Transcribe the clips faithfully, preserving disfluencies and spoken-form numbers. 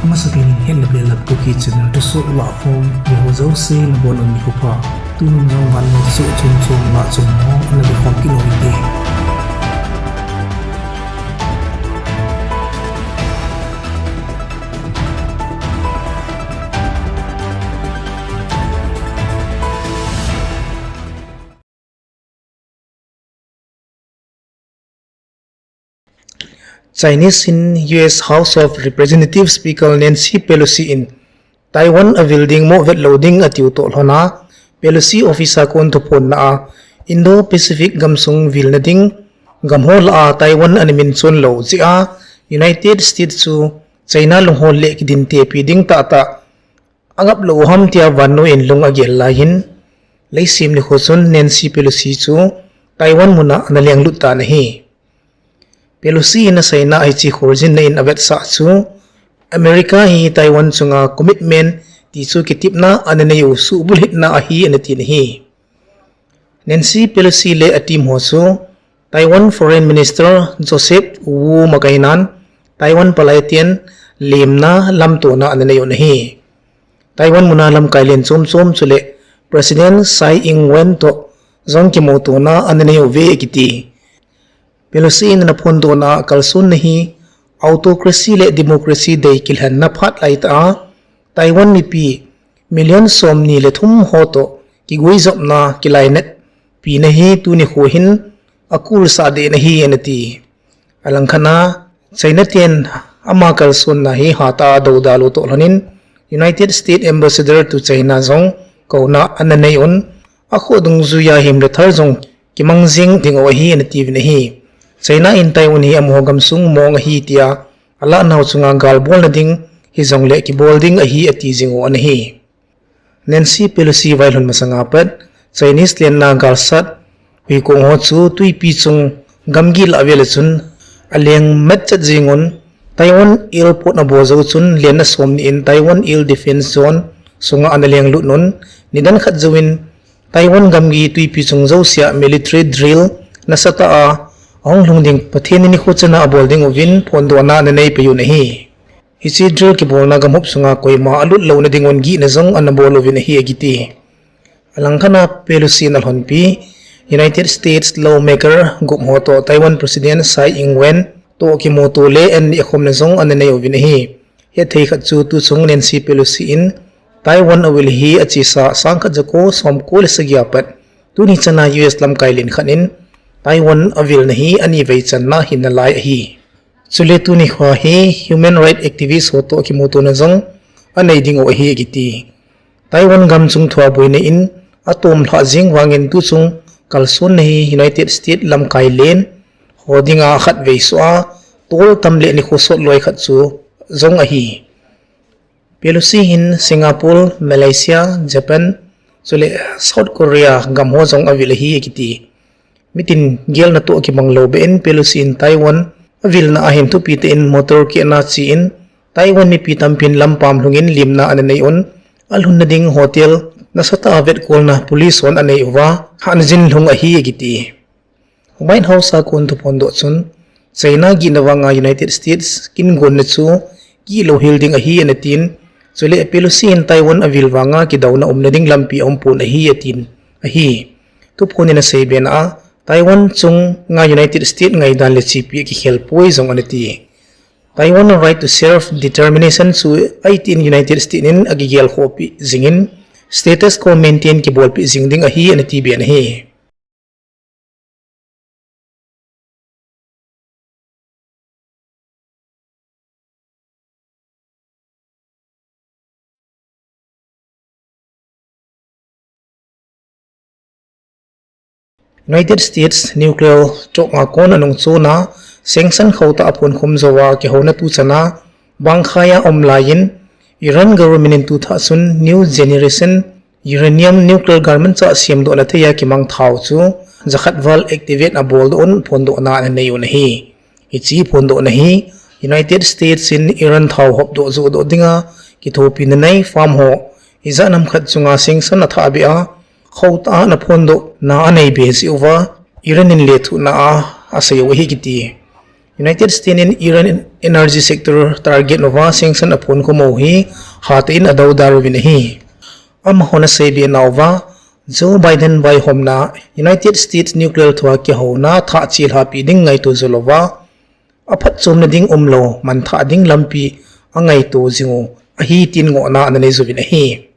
Amasapen in Hetna Belap Kuki channel thusoh lahkhom, neiho jouse nabonun nikho pha. Tuni jong vannoi thusoh chomchom lahchom ho ana vekhom kit u hite. Chinese in U S House of Representatives Speaker Nancy Pelosi in Taiwan avil ding mo vetlou ding atiu toh lhona, Pelosi office a kon thuphonna a Indo-Pacific gamsung vilna ding gamho lah a Taiwan ana minchon lou jeh a United States chu China lunghol le kidintepi ding tahtah angap lou u ham tia vannoi in lung agel lai hin, leiset nikho chun Nancy Pelosi chu Taiwan mun a ana lenglut tan ahi. Pelosi in aseina a hiche kholjinna in avetsah chu America hi Taiwan chunga commitment tichu kitepna ana nei u suhbulhitna ahi ana tin ahi. Nancy Pelosi le a team ho chu Taiwan Foreign Minister Joseph Wu makainan Taiwan palai ten lemna lamtona ana nei un ahi. Taiwan mun a lamkai len chomchom chule President Tsai Ing-wen toh jong kimutona ana nei uve akiti. Pelosi in ana phondohna a kalsonna hi autocracy le democracy dei kilhenna phat laitah a Taiwan mipi million somni le thum ho toh kiguijopna kilainatpina hi tuni kho hin akulsah deh ahi ana ti. Alangkhat a China ten ama kalsonna hi hatah a adoudal u toh lhonin United States Ambassador to China jong kouna ana nei un, akhoh dungjuia himle thar jong kimang jing ding u ahi ana tiuvin ahi. China in Taiwan hi amaho gamsung mong ahi tia alah nau chunga galbolna ding hijongle kibol ding ahi ati jing u ana hi. Nancy Pelosi vailhun masanga pat Chinese lenna galsat huikong ho chu twipi chung gamgi lah vel a chun aleng matchet jing un, Taiwan Island port abol jou chun lenna somni in Taiwan Island Defense Zone sunga ana lenglut un, nidan khat jouvin Taiwan gamgi twipi chung jousea military drill nasatah a ahung lhung ding Pathen ni nikho chana abol ding uvin phondohna ana neipeh un ahi. Hiche drill kibolna gamhop sunga koima alut louna dingun gihna jong ana bol uvin ahi akiti. Alangkhat a Pelosi in alhonpi United States lawmaker gup ho toh Taiwan President Tsai Ing-wen toh kimuto le an ni akhomna jong ana nei uvin ahi. Hethei khat chu tuchung Nancy Pelosi in Taiwan avil hi achesa sangkhat jako somko le sagi a pat tuni chana U S lamkai len khat in Taiwan avilna hi anivei channa hinna lai ahi. Chule tuni kho hi human rights activist ho toh kimutona jong anei ding u ahi akiti. Taiwan gam chung thua boina in atomlhah jing vangin tuchung kalsonna hi United States lamkai len ho dinga khatvei soh a toltam le nikho sot loi khat chu jong ahi. Pelosi hin Singapore, Malaysia, Japan, chule South Korea gam ho jong avil ahi akiti. Mitin gelna toh kimang lou behin Pelosi in Taiwan avilna a hin thupi tah in motorcade na che in Taiwan mipi tampin lampam lhungin limna ana nei un, alhunna ding hotel nasatah a vetkolna police hon anei uva, hahna jin lhung ahi akiti. White House a kon thuphondoh chun, China gihna vanga United States kingonna chu kilouhel ding ahi ana tin, chule Pelosi in Taiwan avil vanga kidouna umna ding lampi aumpon ahi atin ahi. Thuphon in aseibe na a, Taiwan chunga United States ngaidan le chepi akikhel poi jong ana ti. Taiwan right to self determination chu ahi tin United States in akigel khohpi jingin status quo maintain kibolpi jing ding ahi ana tibe na ahi. United States nuclear talk a kon anungchon a sanction khotah a phonkhum jouva kihouna tuchan a bangkhai a um laiyin Iran government in tuthah chun new generation uranium nuclear galmanchah semdohna thei a kimang thao chu jakhat val activate abol doh un phondohna ana nei un ahi. Hiche phondohna hi United States in Iran thao hopdoh johdoh dinga kithopina nei farm ho ijat ham khat chunga sanction athahbeh a khotah a ana phondohna aneibe jeh uva Iran in lethuhna a asei u ahi kiti. United States in Iran energy sector target uva sanction aphon khom u hi hatah in adodar uvin ahi. Amahon aseibe nauva, Joe Biden vaihomna United States nuclear thua kihouna thah chilhahpi ding ngaito jou louva, aphatchomna ding umlou, manthah ding lampi angaito jing u ahi tin ngohna ana nei jouvin ahi.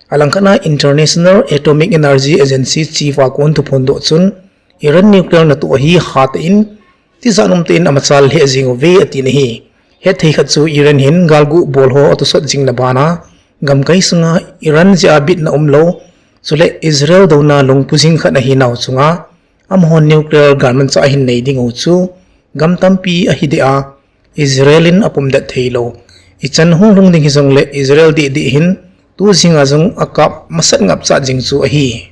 Alangkhat a International Atomic Energy Agency chief a kon thuphondoh chun, Iran nuclear natoh hi hatah in, tijat umtah in amachal lheh jing uve atin ahi. Hetthei khat chu Iran hin galgu bol ho atosot jing na bana, gamkai sunga Iran jeh a bitna umlou, chule Israel douna lungpu jing khat ahinau chunga, amahon nuclear galmanchah ahin nei ding u chu, gam tampi ahi deh a, Israel in apumdet theilou. Ichan hunglhung ding hijongle Israel dehdeh hin, tu jinga jong akap masat ngapchat jing chu ahi.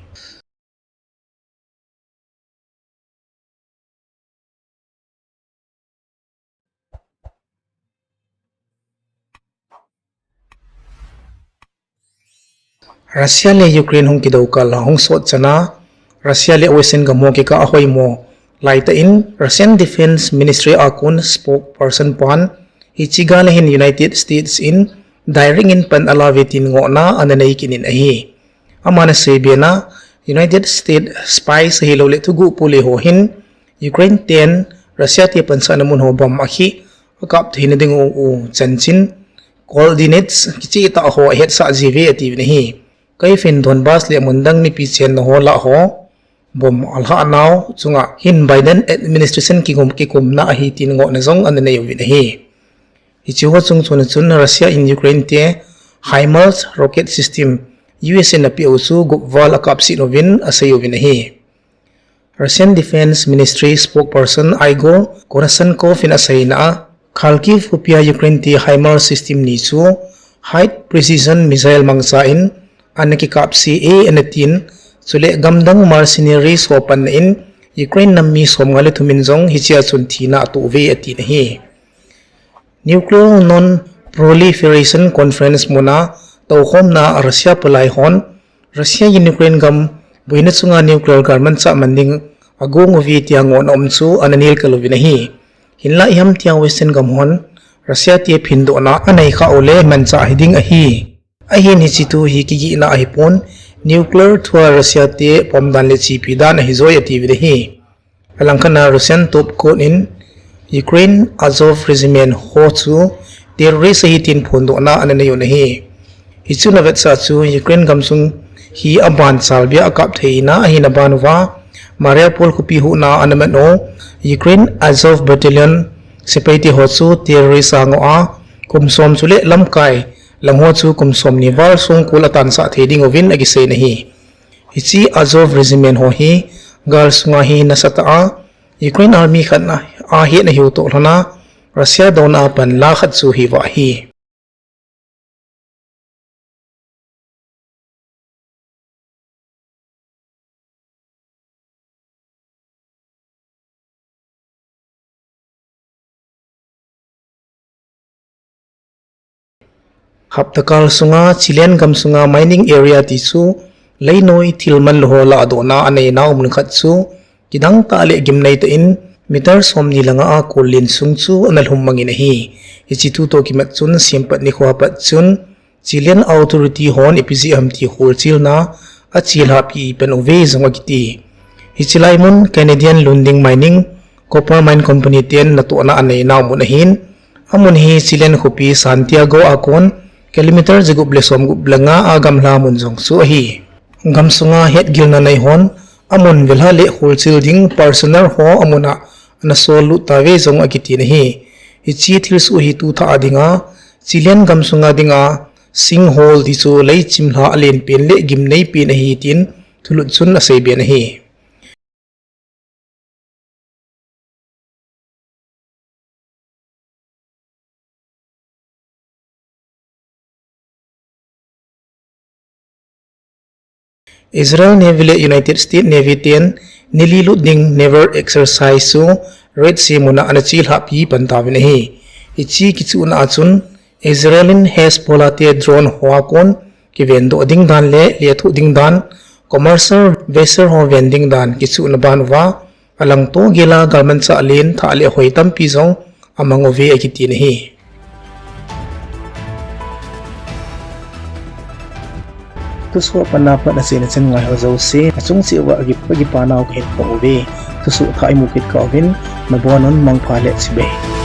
Russia le Ukraine hung kidou kal a hung sot chana, Russia le Western gam ho kikah ahoimo laitah in Russian Defense Ministry a kon spokesperson pan, hiche gal a hin United States in direct in pan ala uve tin ngohna ana nei kit in ahi. Aman aseibe na, United States spies ahilouleh thuguh pule ho hin Ukraine ten Russia te pansahna mun ho bomb akhih akap theina ding u, u chanchin coordinates kichehtah ho ahetsah jiuve atiuvin ahi. Kyiv in Donbas le mundang mipi chenna ho lah ho bomb alhah nau chunga hin Biden administration kikum, kikumna ahi tin ngohna jong ana nei uvin ahi. Hiche ho chung chuna chun Russia in Ukraine te HIMARS rocket system U S A in apeh u chu gup val akapset uvin asei uvin ahi. Russian Defense Ministry spokesperson Igor Konashenkov in aseina a, Kharkiv khopia Ukraine te HIMARS system ni chu high precision missile mangcha in ana kikapse e ana tin, chule gamdang mercenaries ho panna in Ukraine nam mi somnga le thum in jong hichea chun thina atoh uve atin ahi. Nuclear Non-Proliferation Conference muna toukhomna a Russia palai hon, Russia in Ukraine gam boina chunga nuclear galmanchah man ding agong uve tia ngohna um chu ana nilkal uvin ahi. Hinlah ihamtia Western gam hon Russia te phindohna anei khah ule manchah hiding ahi. Ahin hiche thu hi kigihna ahipon, nuclear thua Russia te pomdan le chepi dan ahi joi atiuvin ahi. Alangkhat a Russian top court in Ukraine Azov Regiment ho chu terrorist ahi tin phondohna ana nei un ahi. Hichun avetsah chu Ukraine gamsung hi aban chalbia akap theina ahina ban uva, Mariupol khopi huhna ana man u Ukraine Azov Battalion sepai te ho chu terrorist angoh a, kum som chule lamkai lang ho chu kum somni val songkul atansah thei ding uvin akiseina ahi. Hiche Azov Regiment ho hi gal sunga hi nasatah a Ukraine Army khat a, ahetna hiu toh lhona Russia douna a panla khat chu hiuva ahi. Hapta kal sunga Chilean gamsunga mining area ti chu leinoi thil manlu ho lahdohna aneina umlou khat chu kidangtah le gimneitah in meter somni le nga a kol len sung chu ana lhum mangin ahi. Hiche thu toh kimat chun sempat nikho apat chun Chilean authority hon ipi jeh ham ti kholchilna achelhahpi pan uve jong akiti. Hiche lai mun Canadian Lundin Mining Copper Mine Company ten natohna aneina mun ahin, amun hi Chilean khopi Santiago a kon kilometer jagup le somgup le nga a gamla mun jong chu ahi. Gamsunga hetgilna nei hon amun velha le kholchil ding personnel ho amun a ana sollut tauve jong akitin ahi. Hiche thilsoh hi tuthah a dinga Chilean gamsunga dinga sinkhol ti chu leichimlha alen pen le gimnei pen ahi tin thulut chun aseiben ahi. Israel Navy le United States Navy ten nili lut ding naval exercise chu Red Sea muna ana chelhahpi pan tauvin ahi. Hiche kichuhna a chun Israel in Hezbollah te drone ho a kon kivendoh ding dan le lethuh ding dan, commercial vessel ho ven ding dan kichuhna ban uva Alangto gel a galmanchah len thah le hoi tampi jong amang uve akiti ahi. Thusoh apat na pat achaina chan ngaiho jouse achung cheh uva akipa, akipa nau kahin phong uve. Thusoh thah imu kit kah uvin, nabon un mangpha le chibai.